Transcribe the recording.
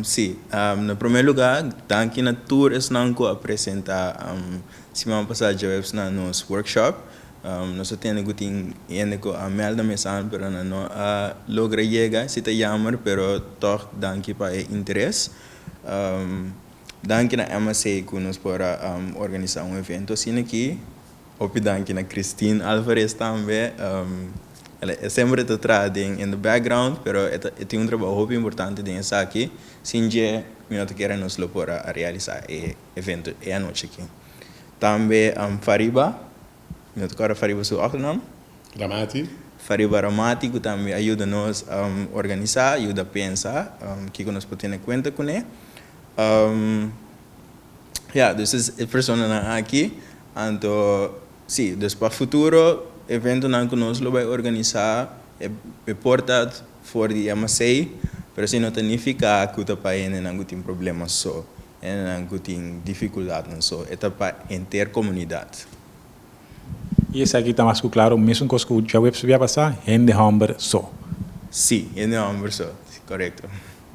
Si, na promé lugá, danki na tur esnan ku a presentá siman pasá djaweps na nos workshop. Nos a tende ku tin hende ku a mèlda mes an pero nan no a logra yega, si ta yammer, pero tòg danki pa e interes. Danki na MAC ku nos por a organisá un evento asina aki. Hopi danki na Christine Alvarez tambe. E semper ta traha den in the background, pero e ta e tin un trabou hopi importante den esaki. Sin dje mi no ta kere nos lo por a realisa e evento e anochi aki. Tambe Fariba, mi no ta kòrda Fariba su òfternaam. Ramati. Fariba Ramati ku tambe a yuda nos organisá, yuda pensa kiko nos por tene kuenta kuné. Ya, dus e personanan aki, anto si, dus pa futuro eventonan ku nos lo bai organisá e por ta for di MSA, pero esei no ta nifiká ku ta pa hendenan ku tin problema so, hendenan ku tin difikuldatnan so, e ta pa henter komunidat. I esaki ta mas ku klaro mesun kos ku djaweps bia pasá, hende hòmber so. Si, hende hòmber so, korekto.